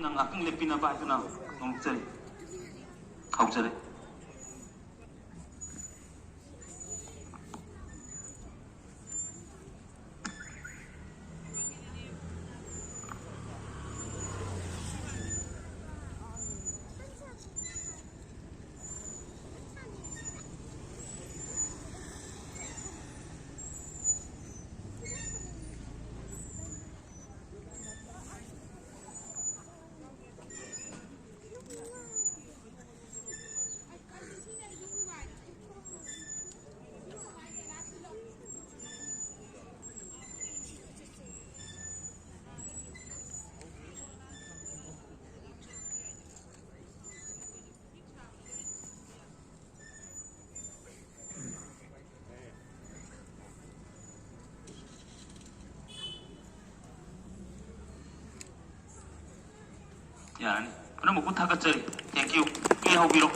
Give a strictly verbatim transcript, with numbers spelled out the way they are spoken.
ꯅꯪ ꯉꯥꯛꯇꯪ ꯂꯦꯞꯄꯤꯅꯕ ꯍꯥꯏꯗꯨꯅ ꯅꯣꯡꯆꯔꯤ ꯍꯧꯖꯔꯤ꯫ ꯌꯥꯔꯅꯤ꯫ ꯄꯨꯝꯅꯃꯛꯄꯨ ꯊꯥꯒꯠꯆꯔꯤ꯫ Thank you꯫ ꯄ꯭ꯂꯦ ꯍꯧꯕꯤꯔꯣ꯫